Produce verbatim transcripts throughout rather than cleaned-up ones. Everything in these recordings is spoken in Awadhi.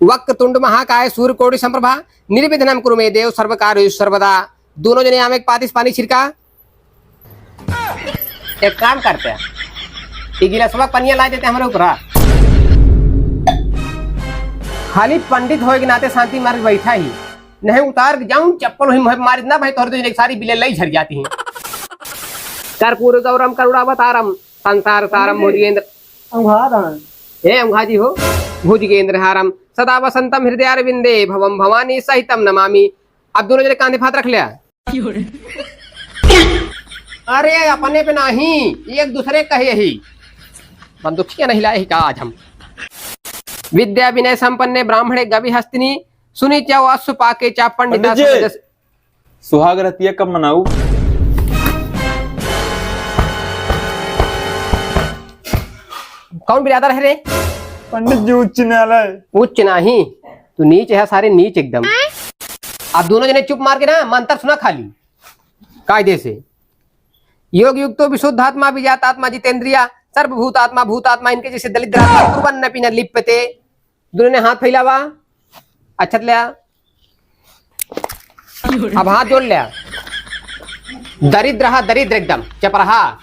वक्रतुंड महाकाय सूर्यकोटि समप्रभा, निर्विघ्नं कुरु मे देव सर्वकार्येषु सर्वदा। दोनों जने आमे के पातिस पानी छिड़का। एक काम करते हैं, ई गिलासवा पनिया ला देते हमरे ऊपर। खाली पंडित होए के नाते शांति मार्ग बैठा ही, नहीं उतार के जाऊं चप्पल वही मुँह पे मारित ना भाई, तोहरे तो एक सारी बिले लई झड़ जाती हैं। कर्पूर गौरम करुणावतारम संसार सारम भुजगेंद्र। अंगहा दान। ए अंगहा जी हो, भुजगेंद्र हारम सदा वसंतम हृदयारविंदे भवम भवानी सहितम नमामि। अब दोनों जने कांधे पे हाथ रख लिया। अरे अपने पे नाही, एक दूसरे कहे ही। बंदूकिया नहीं लाए ही का आज हम। विद्या विनय संपन्ने ब्राह्मणे गवि हस्तिनी, सुनी च अश्व पाके च पंडिता पंडित जी, सुमेध। सुहाग रतिया कब मनाऊ? कौन बिरादर है रे? पंडित जी, उच्च न्यायालय। उच्च नाही, तू नीच है सारे, नीच एकदम। आप दोनों जने चुप मार के ना मंत्र सुना खाली कायदे से। योग युक्तो विशुद्धात्मा विजातात्मा जितेंद्रिया सर्वभूतात्मा भूतात्मा, इनके जैसे दलिद्रात्मा कुर्वन्नपि न लिप्यते। दोनों ने हाथ फैलावा, अच्छत लिया। अब हाथ जोड़ लिया। दरिद्र हा, दरिद्र एकदम चपरहा।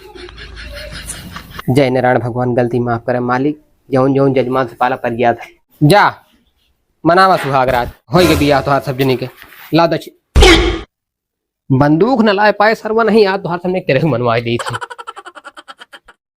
जय नारायण भगवान, गलती माफ करे मालिक, जौन जौन जजमान से पाला पर गया था। जा मनावा सुहागरात, होई के बियाह तोहार सब जनी के। ला दछ-, बंदूक न लाए पाए सरवा नहीं, आज तोहार सबने तेरे मनवाए दी थी।